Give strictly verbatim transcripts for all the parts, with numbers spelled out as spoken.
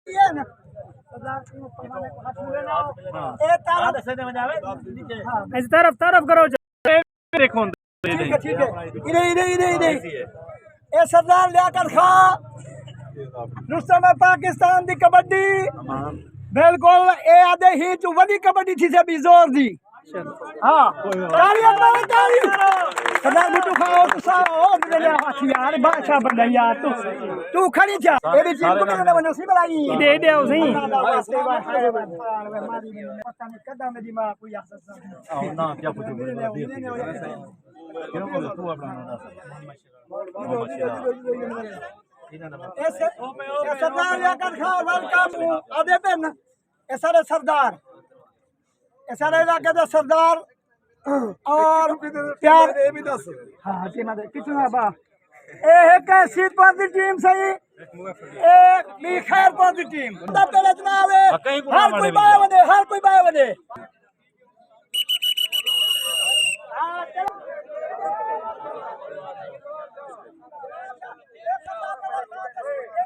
اے طرف، طرف کرو۔ ٹھیک ہے، ٹھیک ہے۔ ادھر، ادھر، ادھر۔ اے سردار لیاقت خان، رستم پاکستان دی کبڈی۔ بالکل، اے آدھے ہی چوں وݙی کبڈی تھی سی ابھی زور دی۔ ہاں۔ تالی مارو، تالی۔ سردار بھٹو خان، او تساں، او تساں لیا ہاتھ یار، بادشاہ بندہ یار تو۔ تو کھڑی تھیا، اے بھی ٹیم کو نہ ونجو سی بلائی۔ دے دے او سی۔ پتہ نہیں کدا میری ماں کوئی آ سکتا۔ آؤ، نہ، کیا پوچھو؟ کیوں بولو؟ تو اپنا نام ڈس۔ اے سر-، اے سردار لیاقت خان، ویلکم۔ آدھے پن، اے سارے سردار، اے سارے علاقے دے سردار اور پیار۔ ہاں، ہاں، جی، میں کتنا با-، اے ہک ہے سید پور دی ٹیم صحیح، اے بھی خیر پور دی ٹیم۔ دا پہلے جناب ہے، ہر کوئی بائے ودے، ہر کوئی بائے ودے۔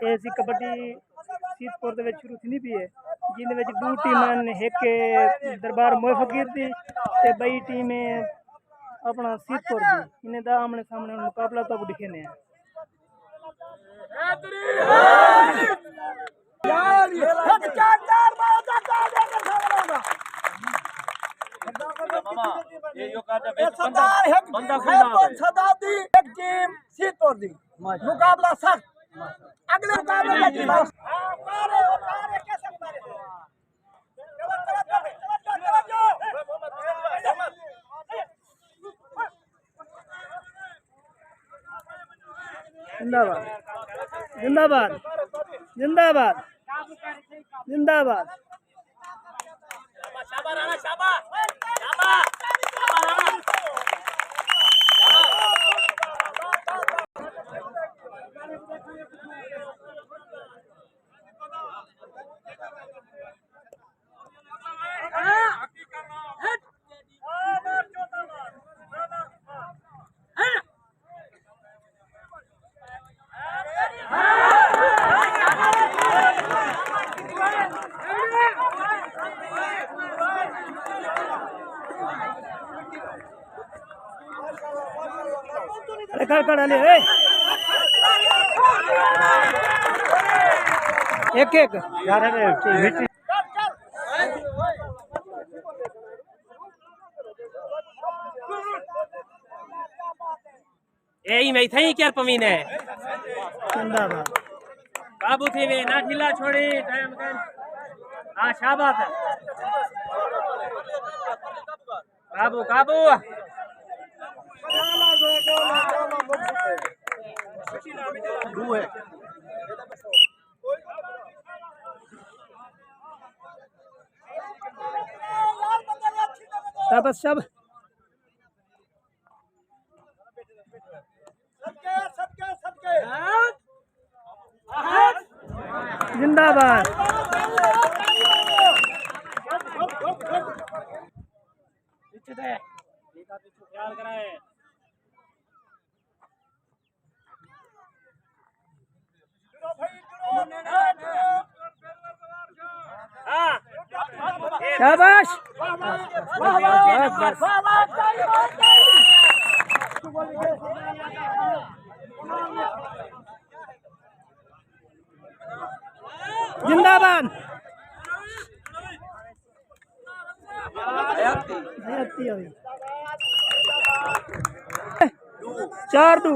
اے سی کبڈی سید پور دے وچ شروع تھیندی پئی ہے، جیندے وچ ݙو ٹیماں ہن، ہک دربار موئے فقیر دی تے ٻئی ٹیم ہے اپݨا سید پور دی۔ انہیں دا آمنے سامنے مقابلہ تہاکوں ݙکھیندے ہیں۔ یار، ہک چار چار مارو تاں چار چار کر سامنے ہوگا۔ ماما، اے یو کر دے، اے وچ بندہ، سردار ہک بندہ ٹیم کوئی نہ ہے آوے۔ سردار دی ہک ٹیم سید پور دی۔ مقابلہ سخت۔ اڳلے مقابلے وچ بس۔ زندہ باد، زندہ باد، زندہ باد، زندہ باد۔ ارے کر، کر، ارے، اے۔ ایک، ایک۔ یار، ارے، مٹی۔ اے ہی میں تھئی کر پوینے۔ زندہ باد۔ قابو تھی وے، نہ ڈھیلا چھوڑی، ٹائم کن۔ ہاں، شاباش۔ قابو، قابو۔ شاباش، شاباش۔ زندہ باد۔ شاباش۔ بس، بس۔ زندہ باد۔ حیاتی ہوئی۔ چار دو۔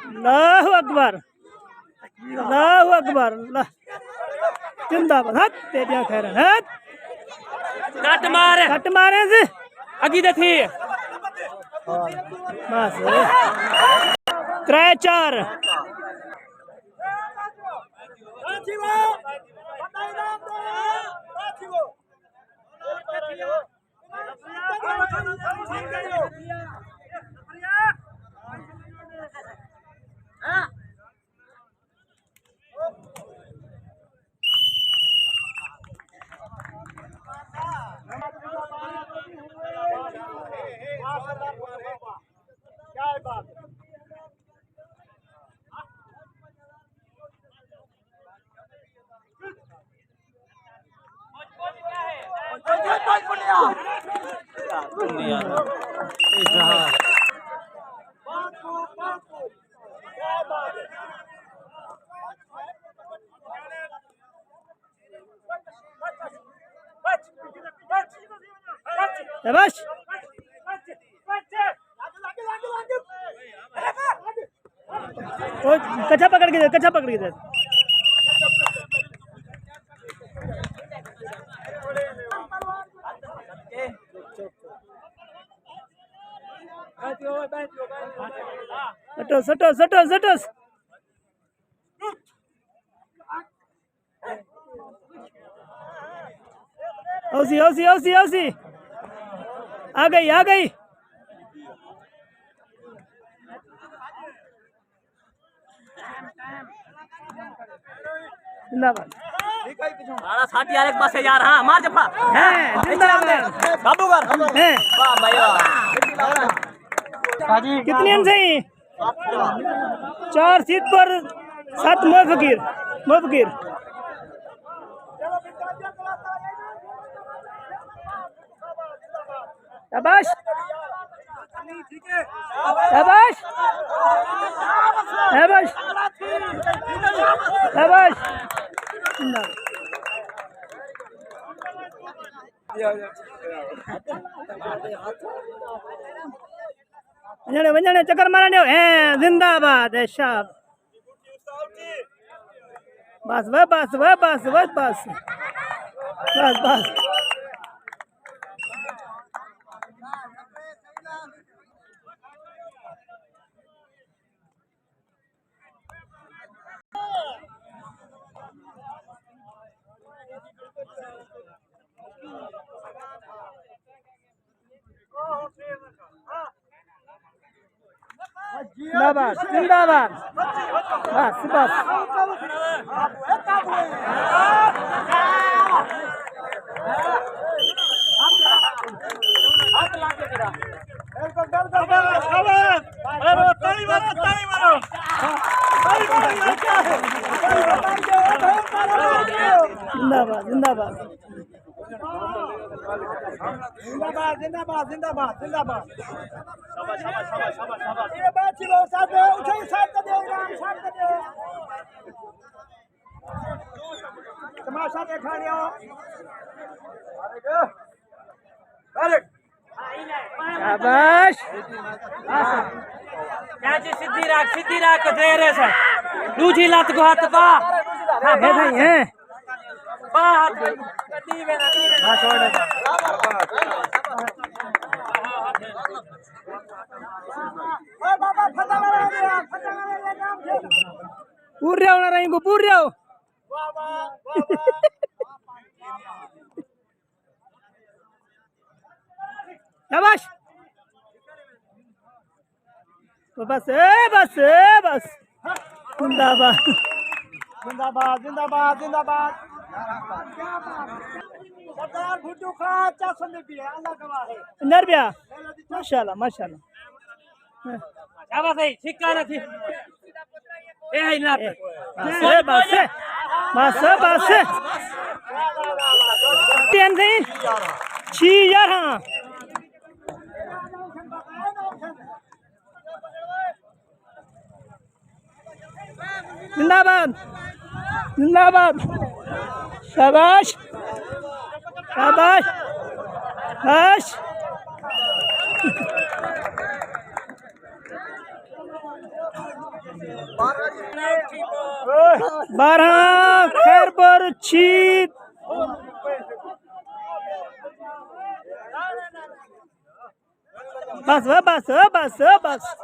اللہ اکبر، اللہ اکبر، اللہ۔ زندہ باد۔ ہت، تیریاں خیراں، ہت۔ کٹ مار۔ کٹ مارے سے۔ اگی دے تھی۔ بس۔ ترے چار۔ شاباش۔ او، کچھا پکڑ کے دے، کچھا پکڑ کے دے۔ سٹو، سٹو، سٹو، سٹو۔ اوسی، اوسی، اوسی، اوسی۔ آ گئی، آ گئی۔ زندہ باد۔ آڑا ساٹھی یار ایک پاسے یار، ہاں، مار جفا۔ ہیں، زندہ باد۔ بابو گھر۔ ہیں۔ واہ بھائی واہ۔ کتنی ہیں صحیح؟ چار سیت پر ست موئے فقیر، موئے فقیر۔ شاباش۔ شاباش۔ شاباش۔ شاباش۔ ونڄݨے، ونڄݨے، چکر مارݨے، ہیں، زندہ باد ہے، شاب۔ بس، وے، بس، وے، بس، وے، بس۔ بس، بس۔ زندہ باد، زندہ باد۔ بس، بس۔ زندہ باد، زندہ باد۔ زندہ باد، زندہ باد، زندہ باد، زندہ باد۔ شاباش، شاباش، شاباش، شاباش، شاباش۔ اے بات چلو، ساتھ دے، اٹھے، ساتھ دے، ایران، ساتھ دے۔ تماشا ݙیکھا ݙیو۔ شاباش۔ چاچی سدھی رکھ، سدھی رکھ، دیر ہے سر۔ ݙوجھی لت کوں ہتھ پا۔ ہاں، ہے بھائی، ہے۔ پا ہتھ۔ پورے ہونا رہیں کو، پورے ہو۔ شاباش۔ بس، اے بس، اے بس۔ زندہ باد۔ زندہ باد، زندہ باد، زندہ باد۔ سردار بھٹو خان چا سمجھ بھی ہے، اللہ گواہ ہے۔ اندر بیا۔ ماشاءاللہ، ماشاءاللہ۔ شاباش بھائی، چھکا نہ تھی۔ اے ہے نہ۔ بس، بس، بس، بس۔ تین تھی۔ چھی یار، ہاں۔ زندہ باد۔ زندہ باد۔ شاباش۔ شاباش۔ شاباش۔ بارہ، خیر پور، چھی۔ بس، بس، بس، بس۔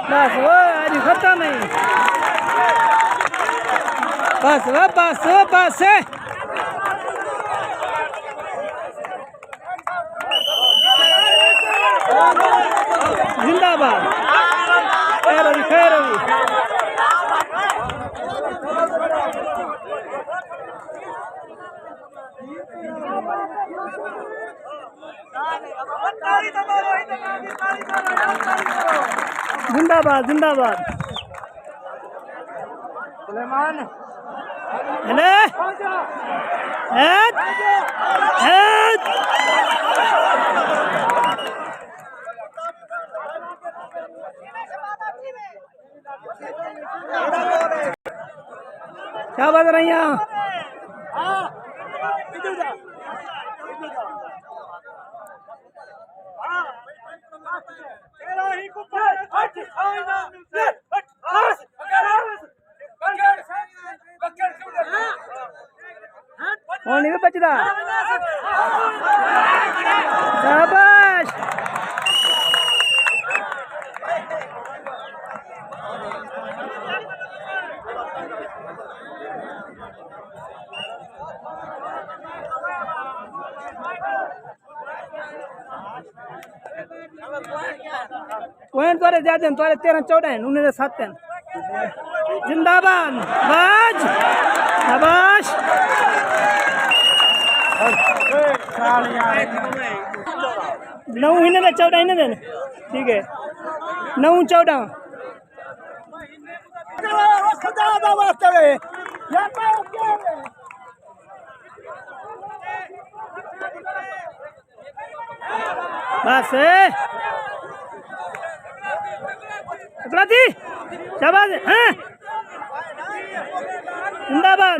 بس، وہ اڄ ختم ہے۔ بس، وہ بس، وہ بس۔ زندہ باد، زندہ باد۔ سلیمان۔ ہلے۔ ہیت۔ ہیت۔ کیا بات رہی ہیں؟ ہݨ نہیں بچدا۔ شاباش۔ پوائنٹ تہاݙے زیادہ ہن، تہاݙے تیرہ چوݙاں ہن، انہیں دے ست ہن۔ زندہ باد، باج، شاباش۔ نو ہن دے، چوݙاں ہن دے۔ ٹھیک ہے، نو چوݙاں۔ خدا دا واسطہ وے۔ بس، اے۔ اقرا جی، شاباش، ہاں۔ زندہ باد۔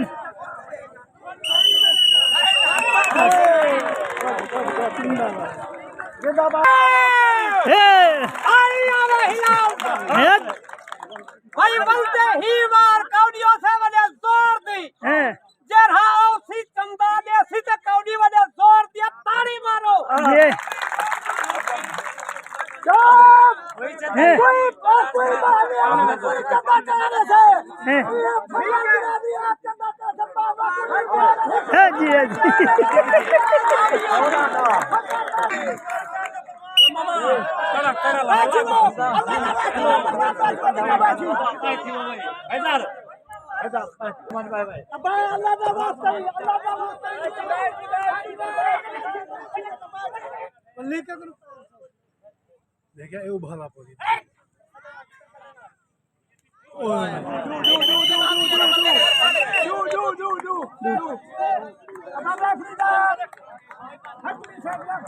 بس۔ زندہ باد۔ اے۔ ہیت۔ بھائی، ولدے ہی وار کاؤڈی اسے وݙے زور دی۔ ہیں۔ جیڑھا اوسی چندہ ݙیسی تے کاؤڈی وݙے زور دی تاڑی مارو۔ یہ۔ چپ۔ ہیں۔ کوئی، کوئی بات نہیں، کوئی چندہ چلا ݙیسے۔ ہیں۔ بھیا جی، آپ چندہ چلا ݙیسے، بابا۔ ہے جی، ہے جی۔ دیکھا، یہ ابھالا پوری۔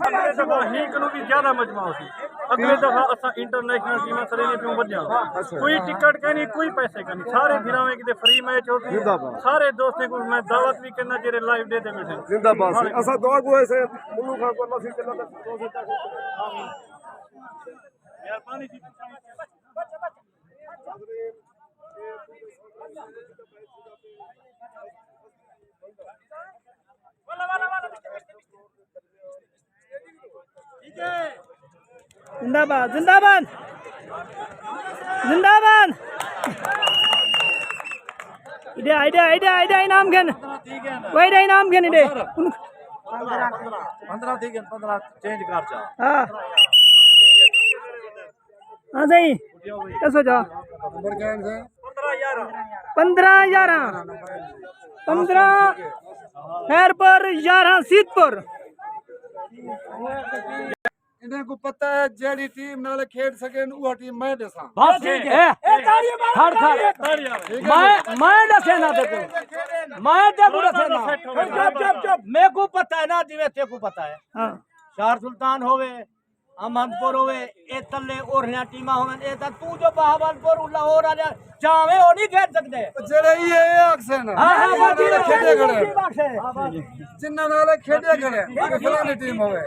اڳلے دفعہ ہی کنوں بھی زیادہ مجمع ہوسی۔ اڳلے دفعہ اساں انٹرنیشنل ٹیماں سرے نے پیوں ودیاں۔ کوئی ٹکٹ کائنی، کوئی پیسے کائنی، سارے بھراویں کیتے فری میچ ہوسی۔ زندہ باد۔ سارے دوستیں کوں میں دعوت بھی کرنا جیڑھے لائیو ݙیہدے ٻیٹھے۔ زندہ باد۔ اساں دعا گو ہے سے ملو خان کو اللہ سے جنت مہربانی جی۔ زندہ باد، زندہ باد، زندہ باد۔ ایݙے، ایݙے، ایݙے، ایݙے انعام گھن۔ وہ ایݙے انعام گھن ایݙے۔ پندرہ، پندرہ تھی ڳئن، پندرہ چینج کر چا۔ ہاں۔ ہاں سائیں، ݙسو چا۔ نمبر کیا ہے سائیں؟ پندرہ یارہ۔ پندرہ، خیر پور، یارہ سیت پور۔ انہیں کو پتہ ہے جیڑھی ٹیم نال کھیڈ سڳن، اوہا ٹیم میں ݙیساں۔ بس ٹھیک ہے۔ اے، کھڑ، کھڑ۔ ٹھیک ہے۔ میں، میں ݙسینا تیکوں۔ میں تیکوں ݙسینا۔ چپ، چپ، چپ۔ میکوں پتہ ہے نا، جیویں تیکوں پتہ ہے۔ ہاں۔ شہر سلطان ہووے، احمد پور ہووے، اے تلے اورھیاں ٹیماں ہوون، اے تاں توں جو بہاول پور، لاہور والے جاویں، او نہیں کھیڈ سڳدے۔ جیڑھے ایہ، ایہ آکھسن۔ ہاں، ہاں، بس ٹھیک ہے۔ کھیڈے کھڑے۔ جنہاں نال کھیڈے کھڑے، فلانی ٹیم ہووے۔